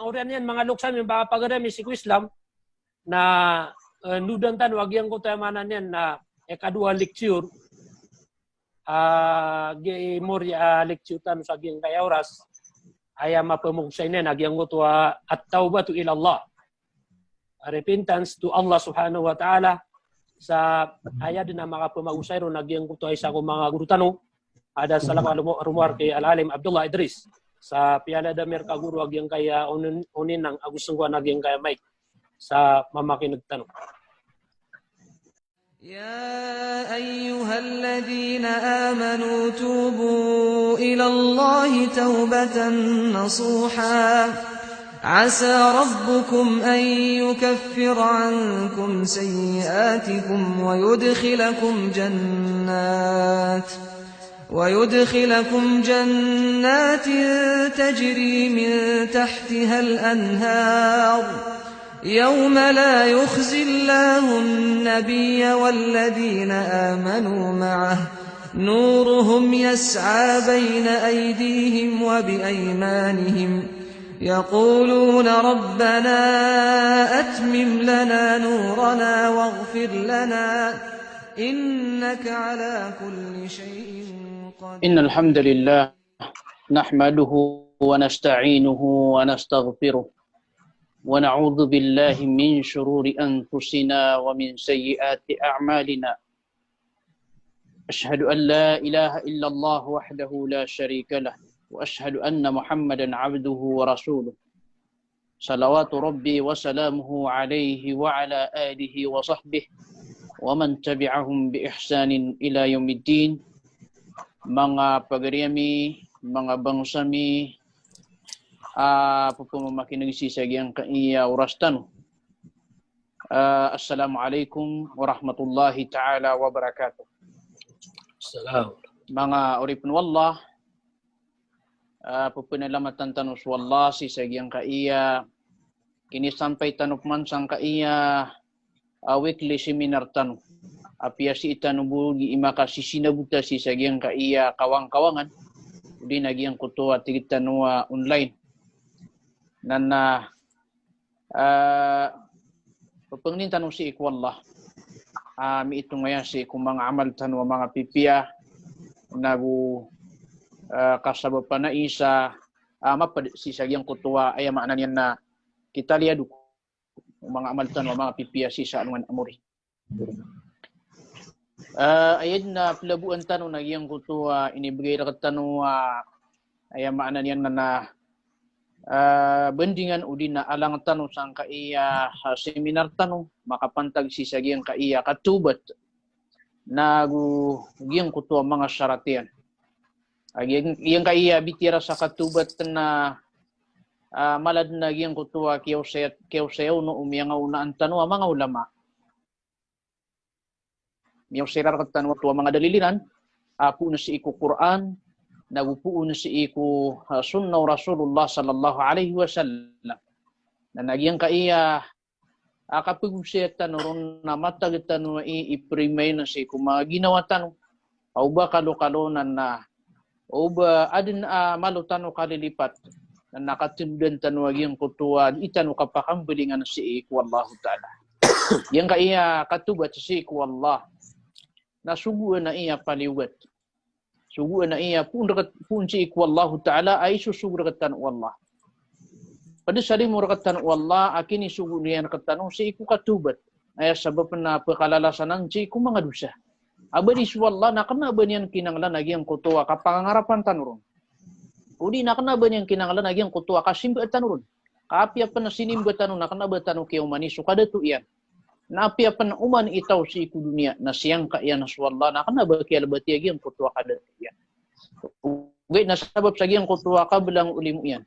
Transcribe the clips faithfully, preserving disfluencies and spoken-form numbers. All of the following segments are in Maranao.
Oriyan iyan manga lokes ami, manga pagari ami sii ko Islam, na, eh, nodan tano a giyangkoto a maana niyan na ikadowa lecture, ah, gi mori a lecture tano sa giyangkaya oras, aya mapamagosay niyan a giyangkoto a at-tawbatu ila Allah. Repentance to Allah Subhanahu wa Ta'ala. Sa aya den a makapamagosay ron a giyangkoto a isa ko manga goro tano, a da sa lama romo-, romowar ki Al-Alim Abdullah Idris. Sa piyalad ami rka goro a giyangkaya onin-, oninang ago senggoan a giyangkaya mic. Sa mamakineg tano. يا أيها الذين آمنوا توبوا إلى الله توبة نصوحا عسى ربكم أن يكفر عنكم سيئاتكم ويدخلكم جنات ويدخلكم جنات تجري من تحتها الأنهار يوم لا يخزي الله النبي والذين آمنوا معه نورهم يسعى بين أيديهم وبأيمانهم يقولون ربنا أتمم لنا نورنا واغفر لنا إنك على كل شيء قدير. إن الحمد لله نحمده ونستعينه ونستغفره ونعوذ بالله من شرور أنفسنا ومن سيئات أعمالنا. أشهد أن لا إله إلا الله وحده لا شريك له وأشهد أن محمدا عبده ورسوله. صلوات ربي وسلامه عليه وعلى آله وصحبه ومن تبعهم بإحسان إلى يوم الدين. Manga pagari ami, manga bangsa mi, a, pepamamakineg sii sa giyangkaya oras tano. A, assalamu alaikum warahmatullahi ta'ala wabarakatuh. Salam. Manga oripen o Allah, a, pepenalamatan tano so Allah sii sa giyangkaya kinisampay tano peman sangkaya, a, weekly seminar tano. Apiya sii tano bo gii makasisinabota sii sa giyangkaya kawangkawangan, odi na giyangkoto a tig tano a online. Na, na, a, pepengnin tano sii ko Allah a miitong aya sii ko manga amal tano a manga pipiya, nago, a, kasabapan a isa, a, maped sii sa giyangkoto a, aya maana niyan na kitaliyado ko manga amal tano a manga pipiya sii sa alongan a mori. A, aya den a pelaboan tano na giyangkoto a inibegay rektano a, aya maana niyan na, a, bandingan odi na alang tano sangkaya, a, seminar tano makapantag sii sa giyangkaya katobat, nago giyangkoto a manga sarat iyan. A, giyang, giyangkaya bitiyara sa katobat na, a, mala den a giyangkoto a kiyaosay, kiyaosay o no o miyangaonaan tano a manga ulama. Miyaosay rektano a manga dalil iran, a, poon sii ko Qur'an, nago poon sii ko, a, sunnah o Rasulullah sallallahu alaihi wasallam. Na, na giyangkaya a kapegosaya tano ron na matag tano i, iprimaina sii ko manga ginawa tano. Aw ba kalokalo na, na o ba aden a malo tano kalilipat, na katenodan tano a giyangkoto a di tano kapakambalingan sii ko Allahu Ta'ala. Giyangkaya katobat sii ko Allah na sogoan a iya paliyogat. Sogoan a iya poon reket, poon sii ko Allahu Ta'ala a isosogo rektano o Allah. Ped sa limo rektano o Allah a kinisogo iyan rektano sii ko katobat. Aya sabap na pekalalasan anan sii ko manga dosa. A ba di so Allah na kena a ba niyan kinanglan a giyangkoto a kapangangarapan tano ron. Odi na kena a ba niyan kinanglan a giyangkoto a kasimba tano ron. Ka apiya pen sinimba tano na kena a ba tano kiyaomani so kadato iyan. Na apiya pen oman i taw sii ko doniya na siyangka iyan so Allah na kena a ba kiyalebati a giyangkoto a kadato iyan. Ogaid na sabap sa giyangkoto a kabelang o limo iyan.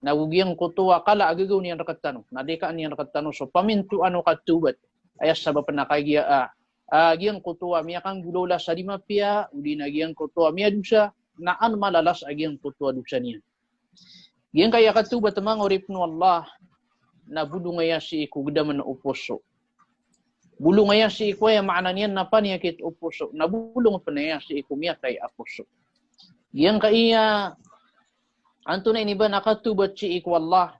Nago giyangkoto a kala a gagaw niyan rektano, na di ka niyan rektano so pamintoan o katobat. Aya sabap na kagiya a, a, giyangkoto a miyakanggolawla sa di mapiya, odi na giyangkoto a miyadosa, na an malalas a giyangkoto a dosa niyan. Giyangkaya katobat manga oripen o Allah, na bolong aya sii ko gedamen o poso. Bolong aya sii ko, aya maana niyan na paniyakit o poso, na bolong pen aya sii ko miyatay a poso. Giyangkaya antonaa ini ba na katobat sii ko Allah,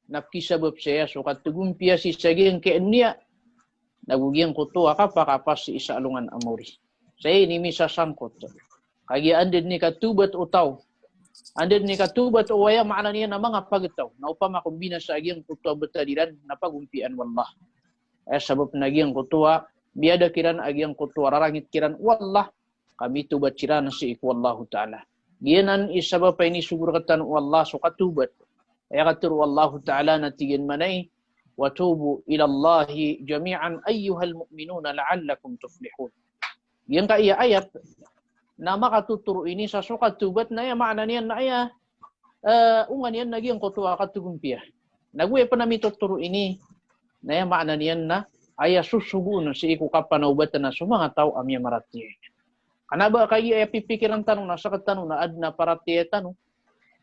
na pkisabap saya so katagompiya sii sa giyangkai a doniya, nago giyangkoto a kapakapas sii sa alongan a maori. Saya ini misasangkot. Kagiya anda dn i katobat o taw, anda dn i katobat o, aya maana niyan na manga pagtaw, na opama ko binasa a giyangkoto a btad iran na pagompiyaan o Allah. Aya sabap na giyangkoto a miyada kiran a giyangkoto a rarangit kiran o Allah, ka mitobat siran sii ko Allahu Ta'ala. Giyanan i sabap a inisogo rktano o Allah so katobat. Aya katharo o Allahu Ta'ala na tig iyan manay, "Wa tubu ilallahi jami'an ayyuhal mu'minuna la'allakum tuflihun." Giyangkaya ayat na makatotoro ini sa so katobat na aya maana niyan na aya, eh, onga niyan na giyangkoto a katagompiya. Nago aya pn a mitotoro ini na aya maana niyan na aya sosogoon sii ko kapanaobatan a so manga taw a miyamaratiyaya. Kna ba kagiya aya pipikiran tano na sktano na adn a paratiyaya tano,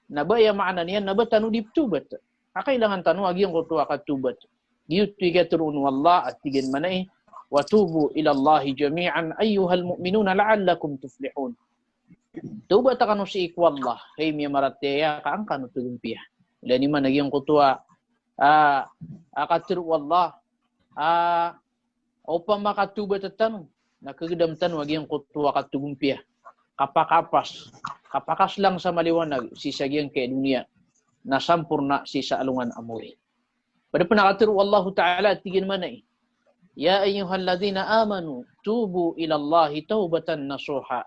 na ba aya maana niyan na ba tano di ptobat. Ka kailangan tano a giyangkoto a katobat. Giyoto i katharo o Allah a tig iyan manay, "Wa tubu ilallahi jami'an ayyuhal mu'minuna la'allakum tuflihun." Tobat kano sii ko Allah, hay miyamaratiyaya, ka an kano tagompiya. Ilay niyo man a giyangkoto a, a, a katharo o Allah, a, opama katobat tano, na kagdam tano a giyangkoto a katagompiya. Kapakapas, kapakas lang sa maliwanag sii sa giyangkai a doniya, na samporna sii sa alongan a maori. Pd pn a katharo o Allahu Ta'ala a tig iyan manay, "Ya ayyuhalladhina amanu tubu ilallahi tawbatan nasuha."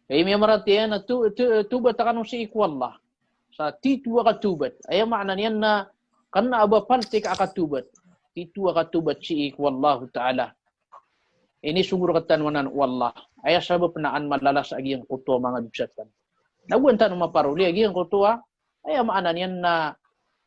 Hay miyamaratiyaya na to-, to-, tobat kano sii ko Allah sa tito a katobat. Aya maana niyan na kna a ba paltik a katobat. Tito a katobat sii ko Allahu Ta'ala. Inisogo rktano anan o Allah. Aya sabap na an malalas a giyangkoto a manga dosa tano. Nago an tano maparoli a giyangkoto a, aya maana niyan na,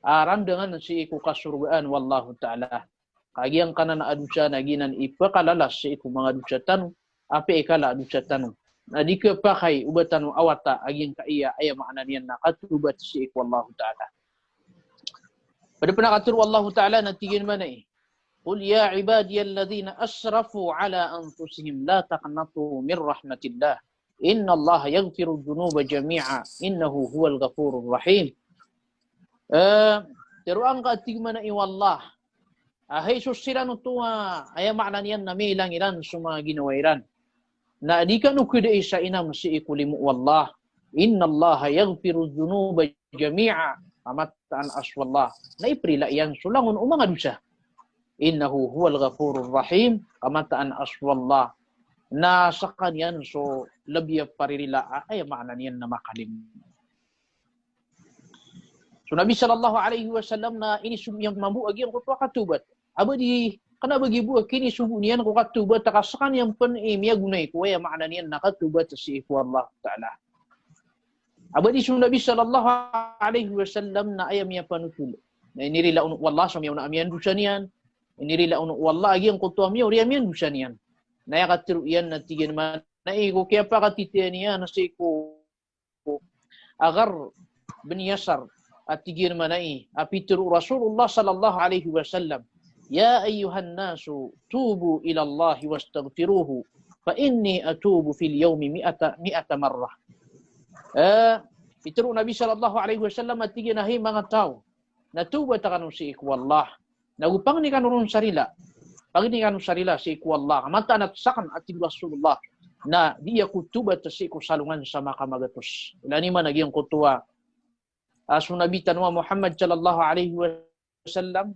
a, randangan sii ko kasorgaan o Allahu Ta'ala. Ka giyangkanan a dosa na giyanan i pkalalas sii ko manga dosa tano, apiya i kala a dosa tano. Na di khapakay o ba tano awata a giyangkaya, aya maana niyan na katobat sii ko Allahu Ta'ala. Pd pn a katharo o Allahu Ta'ala na tig iyan manay, "Qul ya ibadiyalladhina asrafu ala anfusihim la taqnatu min rahmatillah. Innallaha yaghfirudh dhunuba jami'a. Innahu huwal ghafurur rahim." Eh, tharoa ngka, a tig manay o Allah, a hay so siran oto a, aya maana niyan na miilang iran so manga ginawa iran, na di kano khadai sa inam sii ko limo o Allah. "Innallaha yaghfirudh dhunuba jami'a." Ka mataan a so Allah na iprila iyan so langon o manga dosa. "Innahu huwal ghafurur rahim." Ka mataan a so Allah na skaniyan so lbi a paririla a, aya maana niyan na makalimo. So Nabi sallallahu alaihi wasallam na inisogo iyan mambo a giyangkoto a katobat. A ba di, kna ba giya bo a kinisogo niyan ko katobat a ka skaniyan pn i miyagonay ko, aya maana niyan na katobat sii ko Allah Ta'ala. A ba di so Nabi sallallahu alaihi wasallam na aya miyapanotol na inirila on o Allah so miyaona a miyandosa niyan, inirila on o Allah a giyangkoto a miyaori a miyandosa niyan. Na aya katharo iyan na tig iyan manay ko kiyapakatitayan iyan sii ko Agharr bin Yasar, a tig iyan manay a pitharo o Rasulullah sallallahu alaihi wasallam, "Ya ayyuhan nasu, tubu ilallahi wastaghfiruhu, fa inni atubu fil yawmi mi'ata, mi'ata marrah." Eh, pitharo o Nabi sallallahu alaihi wasallam a tig iyan a hay manga taw, na tobat kano sii ko Allah. Nago pangni kano ron sa rila. Pangni kano sa rila sii ko Allah. Mataan a sakn, a tig o Rasulullah, na di ako tobat sii ko salongan sa makamagatos. Ilay niyo man a giyangkoto a, a so Nabi tano a Muhammad sallallahu alaihi wasallam,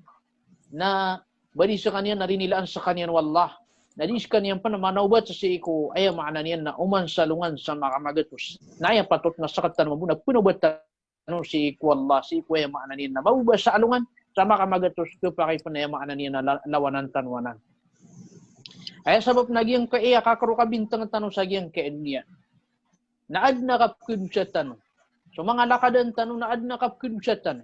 na ba di skaniyan na rinilaan skaniyan o Allah, na di skaniyan pn manaobat sii ko, aya maana niyan na oman salongan sa makamagatos. Na aya patot na sktano mambo na pnaobatan tano sii ko Allah, sii ko, aya maana niyan na mababa sa alongan sa makamagatos, khapakay pn, aya maana niyan na la-, lawanan tano anan. Aya sabap na giyangkaya kakarokabintang tano sa giyangkaya doniya na adn a kapkhadosa tano. So manga lakadan tano na adn a kapkhadosa tano.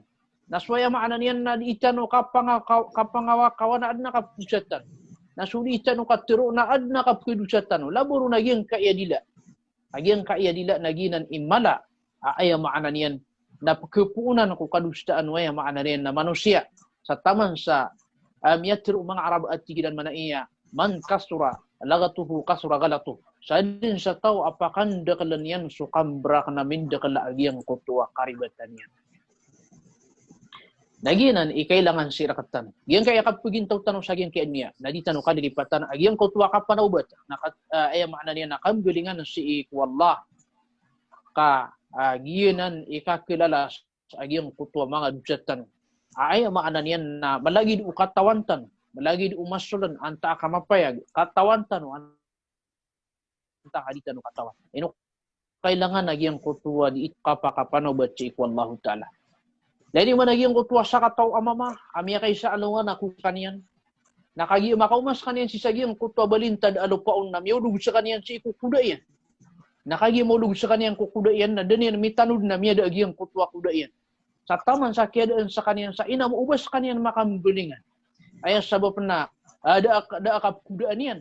Na so, aya maana niyan na di tano kapanga-, ka-, kapangawakawa na adn a kapkhadosa tano. Na so di tano katharo na adn a kapkhadosa tano. Labo ron a giyangkaya dila. A giyangkaya dila na giyanan i mala a, aya maana niyan na pkhapoonan ko kadosaan o, aya maana niyan na manosiya. Sa taman sa, ah, miyatharo o manga Arab a tig iran manay a, "Man kathura laghatuhu kathura ghalatuh." Sadn sa taw a pakandakln iyan so kambrak na mindakl a giyangkoto a karibatan iyan. Na giyanan i kailangan sii rktano. Giyangkaya kapagintaw tano sa giyangkaya doniya na di tano kalilipatan a giyangkoto a kapanawbat. Na kat-, ah, aya maana niyan na kambalingan sii ko Allah. Ka, ah, giyanan i kakilala sa giyangkoto a manga dosa tano. Ah, aya maana niyan na malagid o katawan tano, malagid o masolan, antaa ka mapayag, katawan tano, antaa ka di tano katawan. Ino kailangan a giyangkoto a di kapakapanawbat sii ko Allahu Ta'ala. Lagid man a giyangkoto a sakataw a mama a miyakaisa a alongan a ko skaniyan. Na kagiya makaoma skaniyan sii sa giyangkoto a balintad a lopa on na miyaolog skaniyan sii ko koda iyan. Na kagiya maolog skaniyan ko koda iyan, na da niyan mitanod na miyada a giyangkoto a koda iyan. Sa taman sa kiyadaan skaniyan sa ina mo o ba skaniyan makambalingan. Aya sabap na, ah, da a, da a kapkodaan iyan.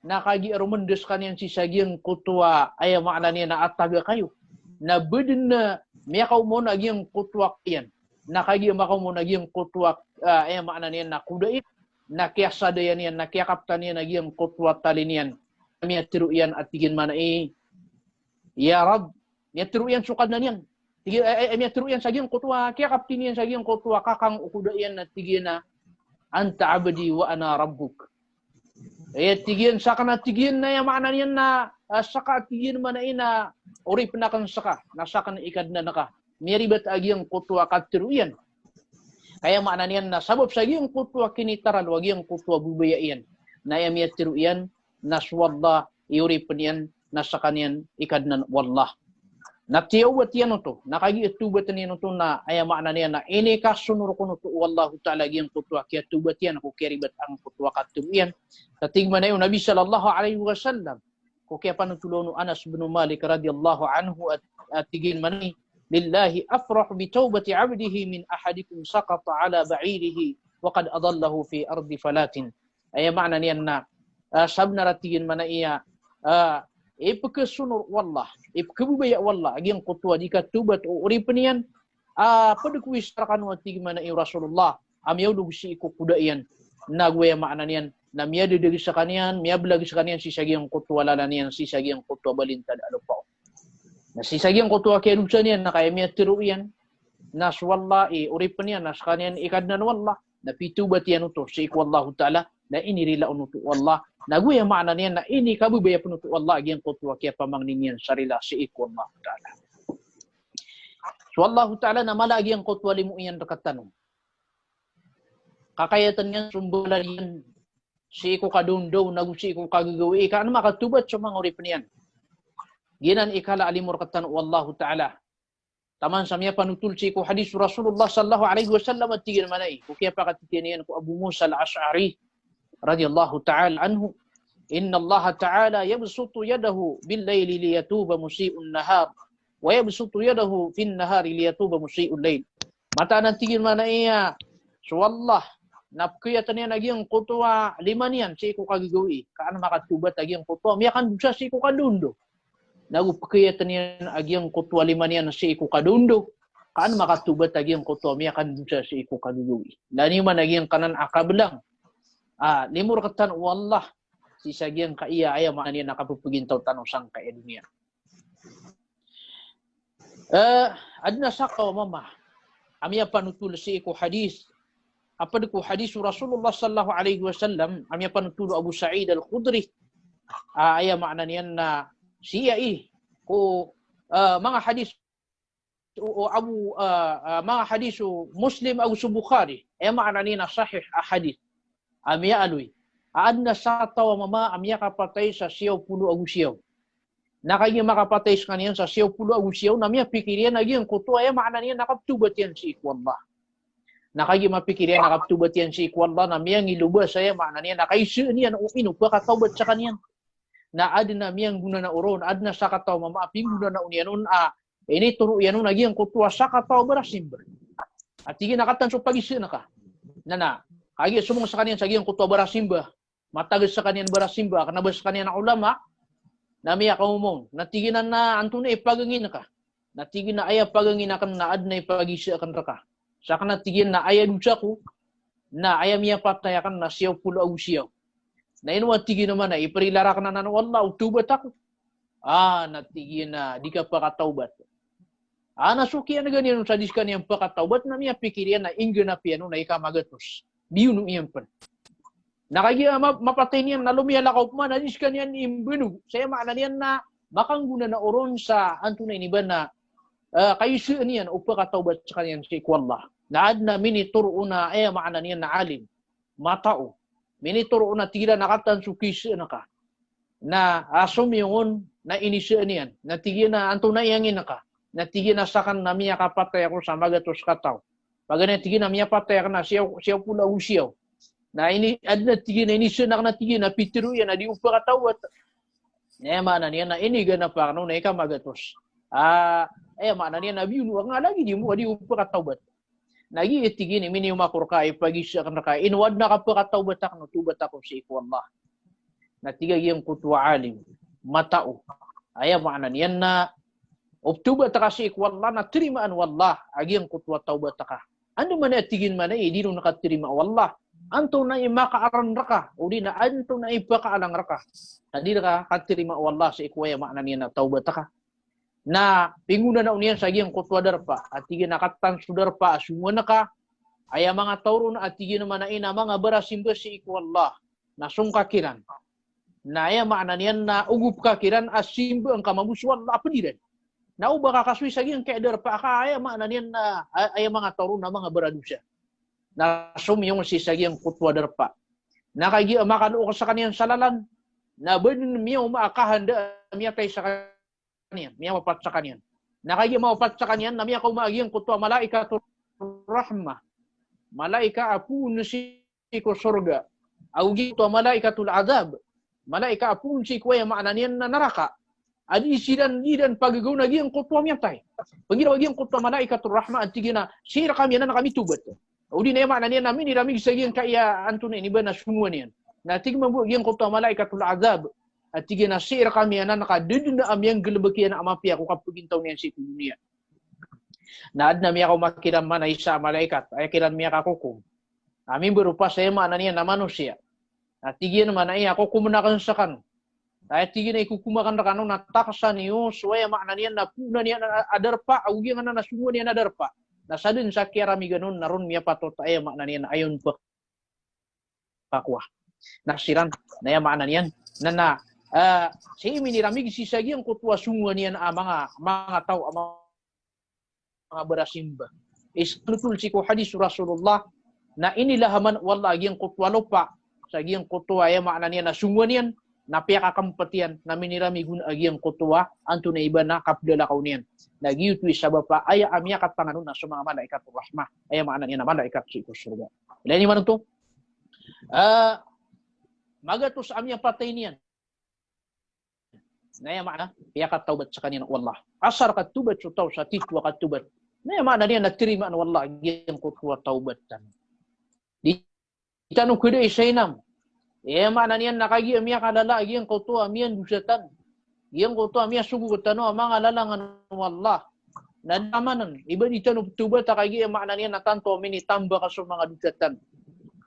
Na kagiya romanda skaniyan sii sa giyangkoto a, aya maana niyan na atag a kayo. Na bdn na miyakaoma on a giyangkoto a iyan. Na kagiya makaoma on a giyangkoto a, ah, aya maana niyan na koda iyan. Na kiyasadayan iyan, na kiyakaptan iyan a giyangkoto a tali niyan. Miyatharo iyan a tig iyan man a i, "Ya Rabb." Miyatharo iyan so Kadnan iyan. Tig iyan, eh, eh, miyatharo iyan sa giyangkoto a kiyakapti niyan sa giyangkoto a kakang o koda iyan na tig iyan a, "Anta abdi wa ana rabbuk." Eh, tig iyan, sakn a tig iyan na aya maana niyan na, ah, ska tig iyan man a i na oripn akn ska, na sakn i Kadnan ka. Miyaribat a giyangkoto a katharo iyan. Ka aya maana niyan na sabap sa giyangkoto a kinitaralo a giyangkoto a babaya iyan. Na aya miyatharo iyan na so Allah i oripn iyan, na skaniyan i Kadnan o Allah. Na tiyawbat iyan oto, na kagiya tawbatn iyan oto na aya maana niyan na inikasonor kon oto o Allahu Ta'ala a giyangkoto a kiyatawbat iyan ko kiyaribat angkoto a katharo iyan. Sa tig man a i o Nabi sallallahu alaihi wasallam, ko kiyapanothol on o Anas bin Malik radhiyallahu anhu a, a tig iyan man a i, "Lillahi afrahu bi tawbati abdihi min ahadikum saqata ala ba'irihi wa qad adallahu fi ardi falatin." Aya maana niyan na, ah, sabnar a tig iyan man a i a, ah, ipkhasonor o Allah, ipkhababaya o Allah a giyangkoto a di katawbat o oripn iyan, ah, pd ko isa rkano a tig iyan man a i o Rasulullah, a miyaolog sii ko koda iyan, nago aya maana niyan na miyadadag skaniyan, miyablag skaniyan sii sa giyangkoto a lalan iyan, sii sa giyangkoto a balintad a lopa on. Na sii sa giyangkoto a kiyadosa niyan, na kaya miyatharo iyan na so Allah i oripn iyan, na skaniyan i Kadnan o Allah. Na pitawbat iyan oto sii ko Allahu Ta'ala, na inirila on oto o Allah. Nago aya maana niyan na inikababaya pn oto o Allah a giyangkoto a kiyapamangni niyan sa rila sii ko Allahu Ta'ala. So Allahu Ta'ala na mala a giyangkoto a limo iyan rktano. Kakayatan iyan so mbalan iyan sii ko kadaondaw nago sii ko kagagawii, ka an makatawbat so manga oripn iyan. Giyanan i kala a limo rktano o Allahu Ta'ala. Taman sa miyapanothol sii ko hadith o Rasulullah sallallahu alaihi wasallam a tig iyan man a i, ko kiyapakatitiyan iyan ko Abu Musa al-Ash'ari radhiyallahu ta'ala anhu, "Inna Allah ta'ala yabsutu yadahu bil layli liyatuba musi'un nahar, wa yabsutu yadahu fin nahari liyatuba musi'ul layl." Mataan a tig iyan man a i a so Allah na pkhayatan iyan a giyangkoto a lima niyan sii ko kagagawii, ka an makatawbat a giyangkoto a miyakandosa sii ko kadaondaw. Nago pkhayatan iyan a giyangkoto a lima niyan sii ko kadaondaw, ka an makatawbat a giyangkoto a miyakandosa sii ko kagagawii. Lagid man a giyangkanan a kablang a limo rktano o Allah sii sa giyangkaya, aya maana niyan na kapphagintaw tano sangkaya doniya. Eh, adn a sakataw a mama a miyapanothol sii ko hadith, a pd ko hadith o Rasulullah sallallahu alaihi wasallam, a miyapanothol o Abu Sa'id Al-Khudri, ah, aya maana niyan na sii ko, ah, manga hadith o, o Abu, ah, ah, manga hadith o Muslim ago so Bukhari, aya maana niyan na sahih a hadith. A miyaaloy a adn a sakataw a mama a miyakapatay sa siyaw polo ago siyaw. Na kagiya makapatay skaniyan sa siyaw polo ago siyaw, na miyapikir iyan a giyangkoto a, aya maana niyan na kapthawbat iyan sii ko Allah. Na kagiya mapikir iyan a kapthawbat iyan sii ko Allah, na miyangiloba sa, aya maana niyan na kaisaan iyan o ino pakatawbat skaniyan. Na adn a miyanggonanao ron, adn a sakataw a mama a pinggonanao niyan on a initoro iyan on a giyangkoto a sakataw a barasimba. A tig iyan a katawan so pagisaan ka. Na, na kagiya somong skaniyan sa giyangkoto a barasimba, matag skaniyan barasimba, kna ba skaniyan a ulama, na miyakaoma on. Na tig iyan a, na antonaa i pagangin ka? Na tig iyan a aya pagangin akn na adn a ipagisa akn rka. Sakn a tig iyan na aya dosa ko, na aya miyapatay akn na siyaw polo ago siyaw. Na ino a tig iyan a man a iprila rakn anan o Allah o tawbat ako? Ah, na tig iyan a di ka pakatawbat. A na so kiyanega niyan on sa di sekaniyan pekatawbat na miyapikir iyan na inggenap iyan on na ika magatos. Biyono iyan pen. Na kagiya ma-, mapatay niyan na lomiyalakaw pman a di sekaniyan imbeno. Sa aya maana niyan na makanggona na oron sa antonaa ini ba na, eh, kaisaan iyan o pekatawbat sekaniyan sii ko Allah. Na aden a minitoro on a aya maana niyan na alim, matao. Minitoro on a tig iran a kataan so kiisaan ka. Na, ah, somiyong on na inisaan iyan. Na tig iyan a antonaa i angin ka. Na tig iyan a saken na miyakapatay ako sa magatos ka taw. Paganay tig iyan a miyapatay aken a siyaw, siyaw polo ago siyaw. Na ini, aden a tig iyan a inisaan aken a tig iyan a pitero iyan a di o pekatawbat. Na aya maana niyan na iniganap aken on na ika magatos. Ah, aya maana niyan na biyono aken a lagid iyan bo a di o pekatawbat. Na giya tig iyan i miniyomak reka, ipagiza aken reka, ino aden a kapekatawbat aken o tawbat ako sii ko Allah. Na tig a giyangkoto a alim, matao. Aya maana niyan na o tawbat ka sii ko Allah na tarimaan o Allah a giyangkoto a tawbat ka. Andamanaya tig iyan manaya i di ron katarima o Allah. Antonaa i makaaran reka, odi na antonaa i pakaalang reka a di reka katarima o Allah sii ko aya maana niyan na tawbat ka. Na pingonanao niyan sa giyangkoto a darpa, a tig iyan a kataan so darpa a songowan ka, aya manga taw ron a tig iyan manaya na manga barasimba sii ko Allah, na song ka kiran. Na aya maana niyan na ogop ka kiran a simbaan ka mambo so Allah a ped iran. Na oba ka kasoy sa giyangkaya darpa ka, aya maana niyan na, a-, aya manga taw ron na manga baradosa. Na somiyong sii sa giyangkoto a darpa. Na kagiya makalook sekaniyan sa lalan, na ba den miyaoma a kahanda a miyatay sekaniyan, miyawapat sekaniyan. Na kagiya mawapat sekaniyan, na miyakaoma a giyangkoto a malaikatur rahmah. Malaika a poon sii ko sorga. Ago giyangkoto a malaikatul adhab. Malaika a poon sii ko aya maana niyan na naraka. A di siran, di iran pagagaw na giyangkoto a miyatay. Pagiraw a giyangkoto a malaikatur rahmah a tig iyan a, sii rekami anan ka mitawbat. Odi na aya maana niyan na miniramig sa giyangkaya antonaa ini ba na songowan iyan. Na tig mambo a giyangkoto a malaikatul adhab a tig iyan a sii rekami anan ka da den a miyanggalebek iyan a mapiya ko kapagintaw niyan sii ko doniya. Na aden a miyakaoma kiran manaya isa a malaikat, aya kiran miyakakokom. A mimberopa sa aya maana niyan na manosiya. Na tig iyan manaya a kokomen aken sekano. Aya tig iyan a ikokom aken rekano na takesa niyo so aya maana niyan na poonan iyan a, a darpa, ago giyangkanan a songowan iyan a darpa. Na sa den sa kiyaramigan on na ron miyapatot a aya maana niyan na ayon pekakowa. Na siran, na aya maana niyan na, na, eh, sii miniramig sii sa giyangkoto a songowan iyan a manga, manga taw a manga barasimba. Iskanothol sii ko hadis o Rasulullah, na inilahaman o Allah a giyangkoto a lopa sa giyangkoto a aya maana niyan na songowan iyan, na piyakakempet iyan, na miniramig on a giyangkoto a antonaa i ba na kapedalakaw niyan. Na giyoto i sabap a aya a miyakatangan on na so manga malaikatur rahmah, aya maana niyan na malaikat sii ko sorga. Ilaya niyo man oto. Ah, magatos a miyapatay niyan. Na aya maana, piyakatawbat sekaniyan o Allah. Asar katawbat so taw sa titho a katawbat. Na aya maana niyan na tarimaan o Allah giyangkoto a tawbat tano. Di tano keda i sainam. Aya maana niyan na kagiya miyakalala giyangkoto a miyandosa tano. Giyangkoto a miyasogo tano a manga lalangan o Allah. Na da manan, i ba di tano tawbat a kagiya maana niyan na tanto a minitambak so manga dosa tano.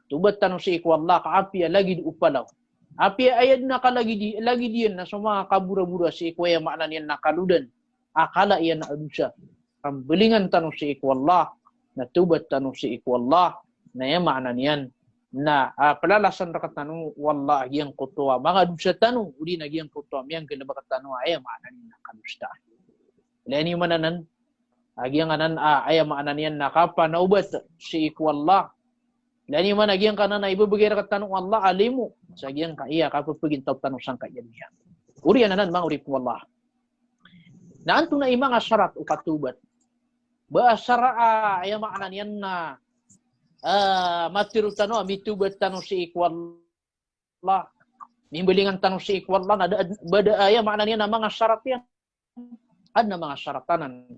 Tawbat tano sii ko Allah ka apiya lagid o palaw. Apiya aya den a kalagid i-, lagid iyan na so manga kaborabora sii ko aya maana niyan na kalodan a kala iyan a dosa. Kambalingan tano sii ko Allah, na tawbat tano sii ko Allah, na aya maana niyan na, ah, pelalasan rektano o Allah a giyangkoto a manga dosa tano, odi na giyangkoto a miyanggalebek tano a aya maana niyan na kadosaan. Ilaya niyo man anan, a giyangkanan a, aya maana niyan na kapanawbat sii ko Allah. Ilaya niyo man a giyangkanan a ibebegay rektano o Allah a limo sa giyangkaya kapepegintaw tano sangkaya doniya. Oriyan anan manga oripen o Allah. Na antonaa i manga sarat o katawbat? Ba a sara a, aya maana niyan na, ah, matero tano a mitawbat tano sii ko Allah. Mimbalingan tano sii ko Allah, na da, ba da aya maana niyan na manga sarat iyan. Aden a manga sarat anan.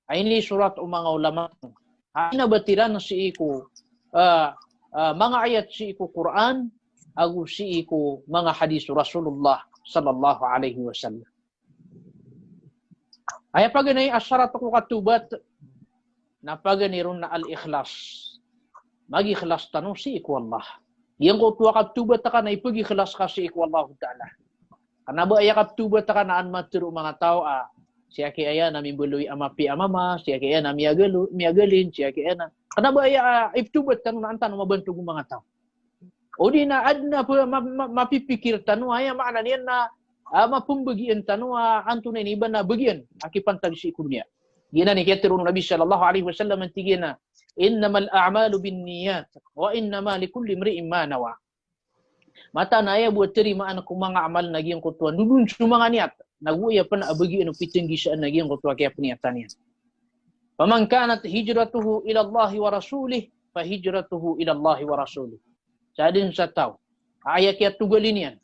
Aya inisorat o manga ulama. Aya inabatiran sii ko, ah, ah, manga ayat sii ko Qur'an, ago sii ko manga hadis o Rasulullah sallallahu alaihi wasallam. Aya paganay a sarat ko katawbat, na paganay ron na al-ikhlas. Mag-ikhlas tano sii ko Allah. Giyangkoto a katawbat ka na ipagikhlas ka sii ko Allah Ta'ala. Kena ba aya katawbat ka na an matero o manga taw a, Sii ki aya na mimbaloy a mapiya a mama, sii ki aya na miyagalo, miyagalin, sii ki aya na. Kna ba aya, ah, ipthobat tano na an tano mabantog o manga taw. O di na adn a pa-, ma-, ma-, mapipikir tano, aya maana niyan na, ah, mapmbagian tano, ah, antonaa ini ba na bagian a kipantag sii ko doniya. Giyanan i kiyatharo o Nabi sallallahu alaihi wasallam, tig iyan a, "Innamal a'malu binniyat, wa innama likulli imri'in ma nawa." Mataan a aya bo a tarimaan ko manga amal na giyangkoto a ndodon so manga niyat, na go aya pn a bagian o pitnggisaan na giyangkoto a kiyapniyatan iyan. "Faman kanat hijratuhu ila Allahi wa rasulih, fa hijratuhu ila Allahi wa rasulih." Sadn sa taw a aya kiyatogalin iyan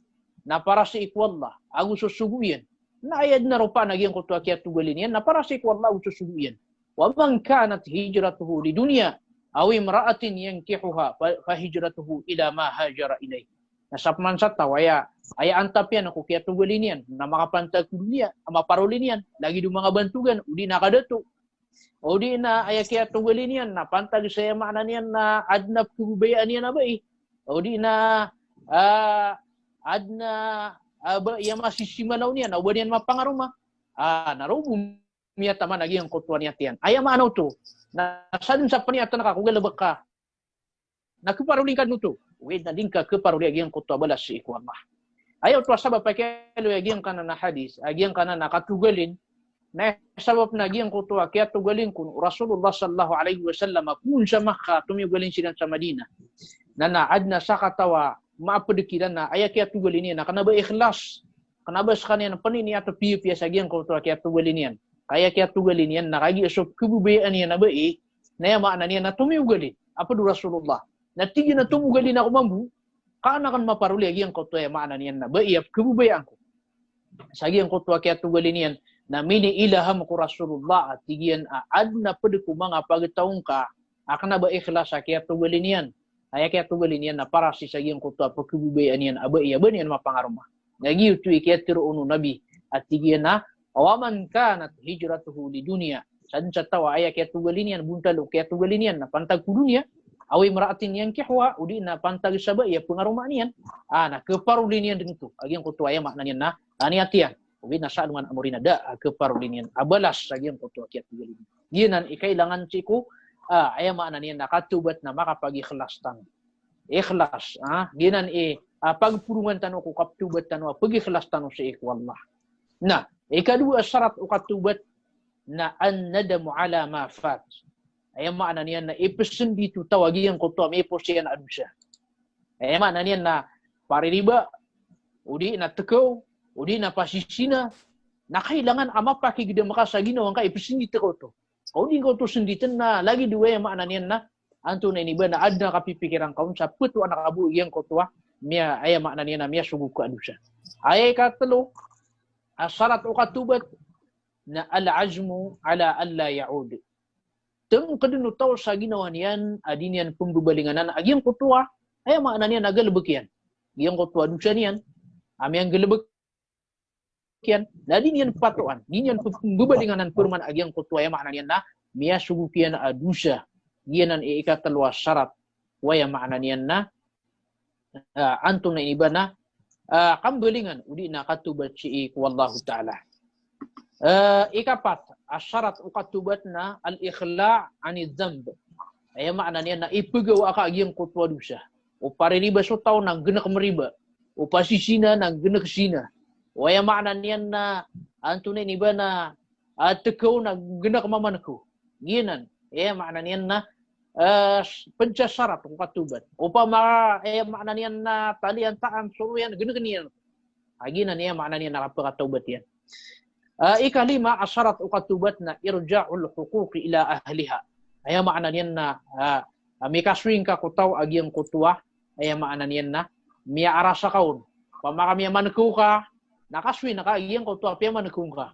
na para sii ko Allah ago so sogo iyan, na aya dn a ropaan a giyangkoto a kiyatogalin iyan na para sii ko Allah ago so sogo iyan. "Wa man kanat hijratuhu li dunya aw imra'atin yankihuha, fa, fa hijratuhu ila ma hajara ilaih." Na sa pman sa taw a aya, aya antap iyan ko kiyatogalin iyan na makapantag ko doniya a maparoli niyan, lagid o manga bantogan, o di na kadato, o di na aya kiyatogalin iyan na pantag sa aya maana niyan na adn a pkhababayaan iyan a bai, o di na, ah, adn a, ah, bai a masisimalaw niyan, o ba niyan mapangaroma. Ah, na roo bo miyataman a giyangkoto a niyat iyan. Aya maana oto na sadn sa pniyatan ka ko galbk ka na khaparoli ngka dn oto. Ogaid na di ngka khaparoli a giyangkoto a balas sii ko Allah. Aya oto a sabap a kiyaaloy a giyangkanan a hadis, a giyangkanan a katogalin, na sabap na giyangkoto a kiyatogalin kon o Rasulullah sallallahu alaihi wasallam a kon sa Makkah, tomiyogalin siran sa Madinah. Na, na adn a sakataw a maapd kiran na aya kiyatogalin iyan na kna ba ikhlas, kna ba skaniyan pniniyat a piyapiya sa giyangkoto a kiyatogalin iyan. Ka aya kiyatogalin iyan na kagiya so pkhababayaan iyan a bai, na aya maana niyan na tomiyogalin a pd o Rasulullah. Na tig iyan a tomogalin ako mambo, ka an akn maparoli a giyangkoto a aya maana niyan na bai a pkhababayaan ko. Sa giyangkoto a kiyatogalin iyan na miniilham ko Rasulullah a tig iyan a adn a pd ko manga pagtaw ngka a kna ba ikhlas a kiyatogalin iyan. Aya kiyatogalin iyan na para sii sa giyangkoto a pkhababayaan iyan a bai a ba niyan mapangaroma. Na giyoto i kiyatharo o Nabi a tig iyan a, "Wa man kanat hijratuhu li dunya." Sadn sa taw a aya kiyatogalin iyan, bontal o kiyatogalin iyan na pantag ko doniya, "aw imra'atin yankihuha," o di na pantag sa bai a pangaromaan iyan, ah, na khaparoli niyan dn oto a giyangkoto a aya maana niyan na niyat iyan. Ogaid na sa alongan a mori na da a khaparoli niyan a balas sa giyangkoto a kiyatogalin iyan. Giyanan i kailangan sii ko, ah, aya maana niyan na katobat na makapagikhlas tano. Ikhlas, ah, giyanan i, ah, pagporongan tano ko kaptobat tano a pagikhlas tano sii ko Allah. Na ikadowa a sarat o katobat na an-nadamu ala ma fat. Aya maana niyan na ipsndit o taw a giyangkoto a miyaipos iyan a dosa. Aya maana niyan na paririba, o di na tkaw, o di na pasisina, na kailangan a mapakigdam ka sa ginawa ngka a ipsndit ka oto. Ka o di ngka oto snditn na lagid o aya maana niyan na antonaa ini ba na adn a kapipikiran ka on sa ptoan ka bo giyangkoto a miya, aya maana niyan na miyasogo ka a dosa. Aya ikatlo a sarat o katobat na al-azmu ala alla ya'ud. Tngkdn o taw sa ginawa niyan a di niyan pmbabalinganan a giyangkoto a, aya maana niyan na galbk iyan. Giyangkoto a dosa niyan a miyanggalbk iyan, na di niyan patoan, di niyan pmbabalinganan pman a giyangkoto a, aya maana niyan na miyasogo kiyan a dosa. Giyanan i ikatlo a sarat o, aya maana niyan na, ah, antonaa ini ba na, ah, kambalingan o di na katobat sii ko Allahu Ta'ala. Ah, ikapat a sarat o katobat na al-iqla' anidh dhanb. Aya maana niyan na ipagawa ka a giyangkoto a dosa. O paririba so taw na gnk mriba. O pasisina na gnk sina. O aya maana niyan na antonaa ini ba na, ah, tkaw na gnk mamankaw. Giyanan. Aya maana niyan na, eh, s-, pd sa sarat o katobat. Opama, aya maana niyan na talian taan, soroyan, gnk niyan. A giyanan aya maana niyan na kapakatobat iyan. Ah, ikalima a sarat o katobat na irja'ul huquqi ila ahliha. Aya maana niyan na, ah, ah, mikasoy ngka ko taw a giyangkoto a, aya maana niyan na miyaaras ka on. Opama ka miyamankaw ka, na kasoy na ka a giyangkoto a piyamankaw ngka.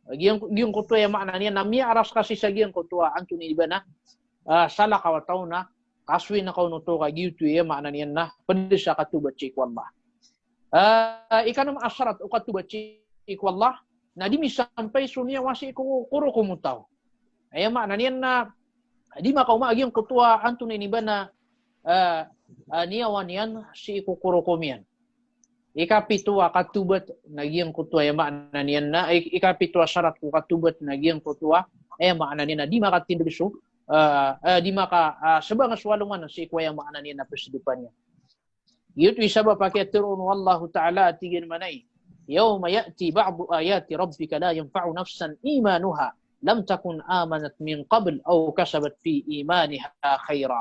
A giyang, giyangkoto a, aya maana niyan na miyaaras ka sii sa giyangkoto a antonaa ini ba na, ah, salakaw a taw na kasoy na ka on oto, ka giyoto i, aya maana niyan na pd sa katobat sii ko Allah. Ah, ikanm a sarat o katobat sii ko Allah na di misampay so niyawa sii ko korokom o taw. Aya maana niyan na di makaoma a giyangkoto a antonaa ini ba na, ah, ah, niyawa niyan sii ko korokom iyan. Ikapito a katobat na giyangkoto a aya maana niyan na, ik-, ikapito a sarat ko katobat na giyangkoto a aya maana niyan na di makatindg so, ah, ah, di maka, ah, sabang so alongan sii ko aya maana niyan na psdpan iyan. Giyoto i sabap a kiyatharo o Allahu Ta'ala a tig iyan mambo a, "Yawma ya'ti ba'du ayati rabbika la yanfa'u nafsan imanuha lam takun amanat min qabl aw kasabat fi imaniha khayra."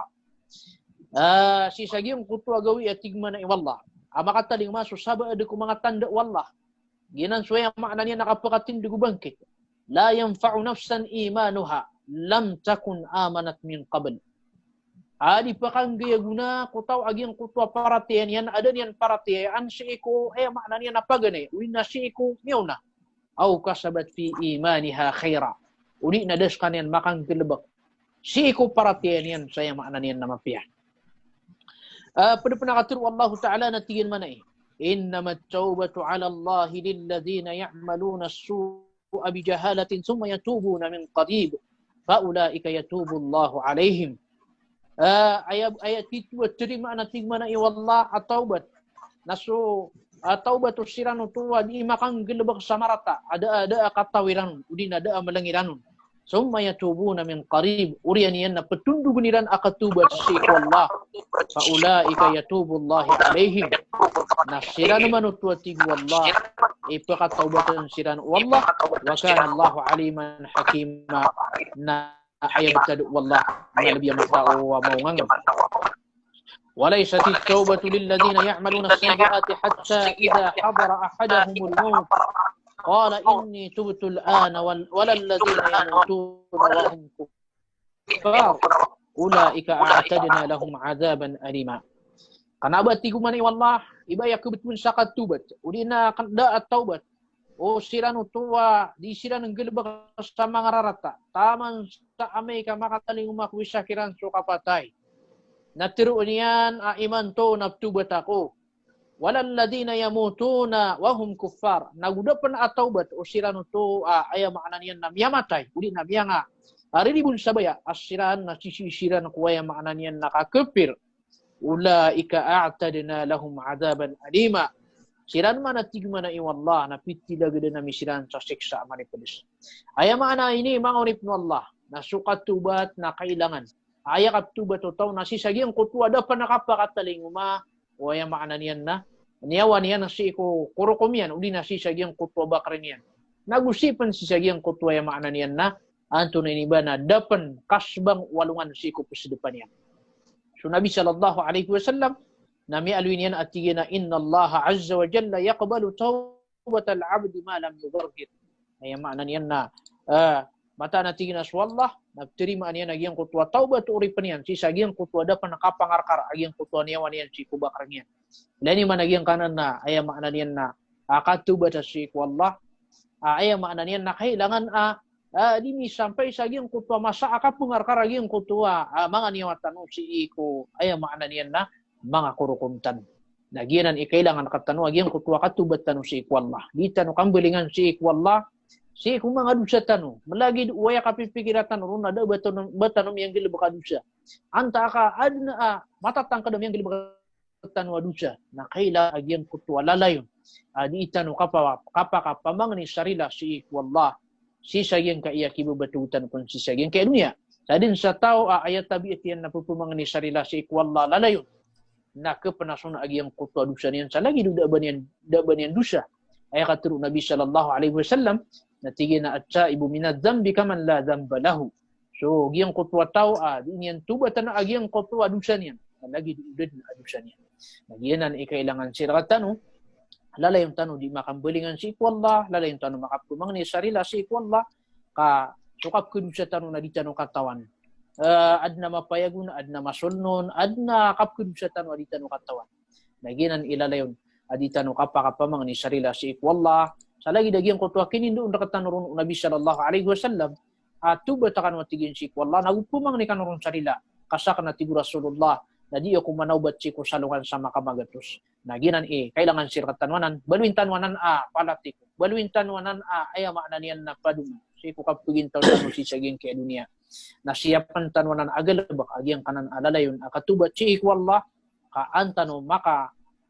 Ah, sii sa giyangkoto a gawii a tig mambo o Allah a makatalingoma so sabaad ko manga tanda o Allah. Giyanan so aya maana niyan na kapakatindg o bangkit. La yanfa'u nafsan imanuha lam takun amanat min qabl. A di pakanggay a gona ko taw a giyangkoto a paratiyaya niyan a da niyan paratiyayaan sii ko aya maana niyan na paganay, odi na sii ko miyaona. Aw kasabat fi imaniha khayra. Odi na da skaniyan makanggalbk sii ko paratiyaya niyan sa aya maana niyan na mapiya. Ah, pd pn a katharo o Allahu Ta'ala na tig iyan mambo a, "Innamat tawbatu 'ala Allahi lilladhina ya'maluna as-su'a bi jahalatin thumma yatubuna min qarib, fa ulaika yatubu Allahu 'alayhim." Ah, aya, aya titho a tarimaan a tig mambo o Allah a tawbat na so, ah, tawbat o siran oto a di makanggalbk sa marata a da, a da a kataw iran on, odi na da a mlng iran on. Thumma yatubuna min qarib. Oriyan iyan na ptondogn iran a katobat sii ko Allah. Fa ulaika yatubu Allahu 'alayhim. Na siran mambo oto a tig o Allah, ipkatawbatan siran o Allah. Wa kana Allahu 'aliman hakima. Na aya btad o Allah na lbi a matao a maongangn. وليست التوبة للذين يعملون السيئات حتى إذا حضر أحدهم الموت قال إني تبت الآن وال-، ولا الذين يموتون وهم كفار أولئك أعتدنا لهم عذابا أليما. Kna ba tig o mambo o Allah, iba aya kbtowan sa katobat, odi na kna da a tawbat o siran oto a di siran nggalbk sa manga rarata, taman sa amay ka makatalingoma ko isa kiran so kapatay. Na tharoon iyan a imanto na ptobat ako. Walalladhina yamutuna wa hum kuffar. Nago da pn a tawbat o siran oto a aya maana niyan na miyamatay, odi na miyanga, a riribon sa baya a siran na sisii siran ko aya maana niyan na kakapir. Ulaika a'tadna lahum adhaban alima. Siran man a tig mambo o Allah na pitilagdan ami siran sa siksa a maripds. Aya maana ini manga oripn o Allah, na so katobat na kailangan. Aya katobat o taw na sii sa giyangkoto a da pn a kapakatalingoma o aya maana niyan na niyawa niyan sii ko korokom iyan, odi na sii sa giyangkoto a bakrng iyan. Nago sii pn sii sa giyangkoto a aya maana niyan na antonaa ini ba na da pn kasbang o alongan sii ko psdpan iyan. So Nabi sallallahu alaihi wasallam na miyaaloy niyan a tig iyan a, "Innallaha azza wa jalla yaqbalu tawbatal abdi ma lam yugharghir." Aya maana niyan na, eh, mataan a tig iyan a so Allah na ptarimaan iyan a giyangkoto a tawbat o oripn iyan sii sa giyangkoto a da pn a kapangarkar a giyangkoto a niyawa niyan sii ko bakrng iyan. Ilay niyo man a giyangkanan na aya maana niyan na, ah, katobat sii ko Allah. Ah, aya maana niyan na kailangan a, ah, di misampay sa giyangkoto a masa a kapangarkar a giyangkoto a, ah, manga niyawa tano sii ko aya maana niyan na manga korokom tano. Na giyanan i kailangan rktano a giyangkoto a katobat tano sii ko Allah. Di tano kambalingan sii ko Allah sii ko manga dosa tano. Mlagid o aya kapipikira tano ron na da a ba tano, ba tano miyanggalbk a dosa. Antaa ka adn a, ah, matatangkd a miyanggalbk tano a dosa, na kailangan a giyangkoto a lalayon a di tano kapa-, kapakapamangni sa rila sii ko Allah sii sa giyangkaya kibabato tano pn sii sa giyangkaya doniya. Sa dn sa taw a aya tabiat iyan na pphamangni sa rila sii ko Allah lalayon, na kpnason a giyangkoto a dosa niyan sa lagid o da a ba niyan, da a ba niyan dosa. Aya katharo o Nabi sallallahu alaihi wasallam na tig iyan a, "At-taibu minadh-dhanbi kaman la dhanba lahu." So giyangkoto a taw a di niyan tobatan a giyangkoto a dosa niyan, na lagid o da dn a dosa niyan. Na giyanan i kailangan sii rktano, lalayon tano di makambalingan sii ko Allah, lalayon tano makaphamangni sa rila sii ko Allah, ka so kapkhadosa tano na di tano katawan. Eh, adn a mapayag on, adn a masoln on, adn a kapkhadosa tano a di tano katawan. Na giyanan i lalayon a di tano kapakapamangni sa rila sii ko Allah. Sa lagid a giyangkoto a kinindoon rktano ron o Nabi sallallahu alaihi wasallam a, tobat kano a tig iyan sii ko Allah, nago phamangni kano ron sa rila. Ka sakn a tig o Rasulullah na di ako manawbat sii ko salongan sa makamagatos. Na giyanan i kailangan sii rktano anan, baloyin tano anan a palati ko, baloyin tano anan a aya maana niyan na padoman sii ko kapgintaw tano sii sa giyangkaya doniya. Na siyapn tano anan a galbk a giyangkanan a lalayon a katobat sii ko Allah, ka an tano maka,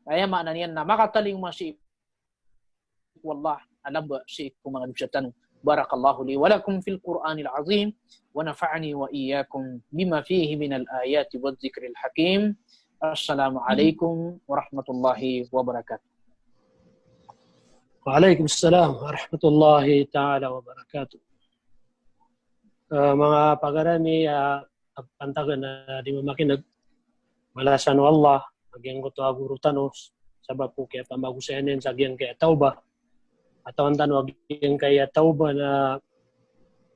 Aya maana niyan na makatalingoma sii ko Allah a lamba sii ko manga dosa tano. Barakallahu li wa lakum fil Qur'anil azim, wa nafa'ani wa iyyakum bima fihi minal ayati wadh dhikril hakim. Assalamu alaikum warahmatullahi wabarakatuh. Wa alaikum salam warahmatullahi ta'ala wabarakatuh. Eh, manga pagari ami, ah, a pantagan a di mamakineg, balasan o Allah a giyangkoto a goro tano, sabap ko kiyapamagosayan iyan sa giyangkaya tawbah. Katawan tano a giyangkaya tawbah na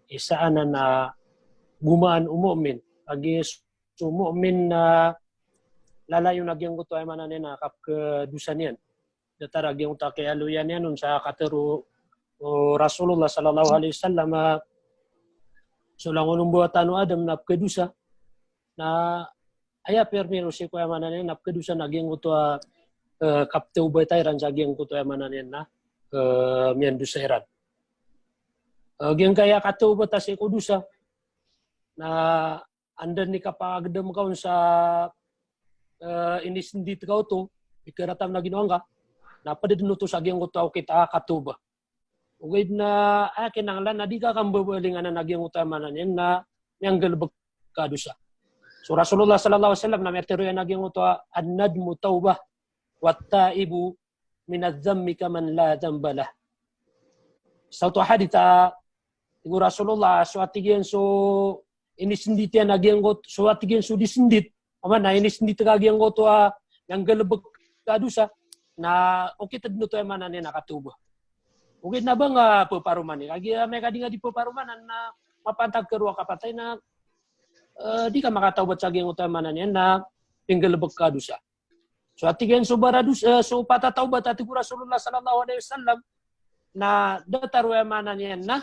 isa anan a gomaan o mu'min. Kagiya so mu'min na lalayon a giyangkoto a aya maana niyan na kapkhadosa niyan. Datar a giyangkoto a kiyaaloya niyan on sa katharo o Rasulullah sallallahu alaihi wasallam a so langon o mbawataan o Adam na pkhadosa. Na aya pirmiro sii ko aya maana niyan na pkhadosa na giyangkoto a, eh, kapthawbata iran sa giyangkoto a aya maana niyan na, eh, miyandosa iran. Eh, giyangkaya kathawbata sii ko dosa na anda i kapagdam ka on sa, eh, inisndit ka oto, ikarata na ginawa ngka, na pd dn oto sa giyangkoto a okit a kathawbah. Ogaid na aya kinanglan na di ka kambabalingan a giyangkoto a aya maana niyan na miyanggalbk ka dosa. So Rasulullah sallallahu alaihi wasallam na miyatharo iyan a giyangkoto a, "An-nadmu tawbah, wat-taibu minadh-dhanbi kaman la dhanba lah." Sa oto a hadith a tig o Rasulullah, so a tig iyan so inisndit iyan a giyangkoto, so a tig iyan so di sndit, aya maana na inisndit ka a giyangkoto a miyanggalbk ka dosa, na okit dn oto a aya maana niyan na kathawbah. Ogaid na ba ngka pharomanan, kagiya amay ka di ngka di pharomanan na mapantag ka roo a kapatay na, eh, di ka makatawbat sa giyangkoto a aya maana niyan na pinggalbk ka dosa. So a tig iyan so barados-, eh, so patatawbat a tig o Rasulullah sallallahu alaihi wasallam na datar o aya maana niyan na,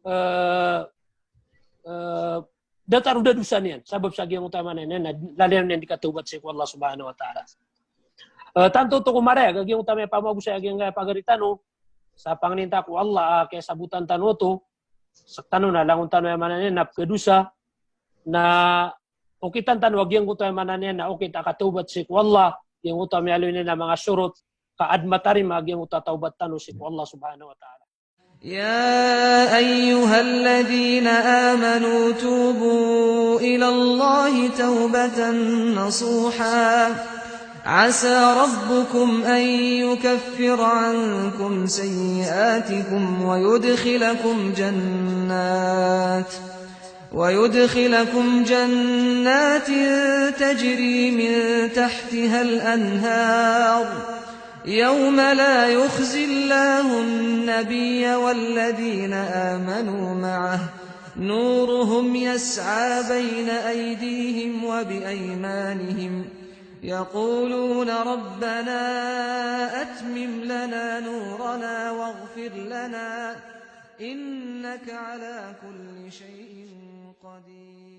eh, eh, datar o da dosa niyan. Sabap sa giyangkoto a aya maana niyan na lalayon iyan di katawbat sii ko Allah subhanahu wa ta'ala. Eh, tanto oto ko marayag a giyangkoto a miyapamagosay a giyangkaya pagari tano, sa pangninta ko Allah a kiyasabotan tano oto, sktano na langon tano aya maana niyan na pkhadosa, na okitan tano a giyangkoto aya maana niyan na okit a katawbat sii ko Allah, giyangkoto a miyaaloy niyan a manga shurut ka an matarima a giyangkoto a tawbat tano sii ko Allah subhanahu wa ta'ala. يا أيها الذين آمنوا توبوا إلى الله توبة نصوحا عسى ربكم أن يكفر عنكم سيئاتكم ويدخلكم جنات ويدخلكم جنات تجري من تحتها الأنهار يوم لا يخزي الله النبي والذين آمنوا معه نورهم يسعى بين أيديهم وبأيمانهم يقولون ربنا أتمم لنا نورنا واغفر لنا إنك على كل شيء قدير.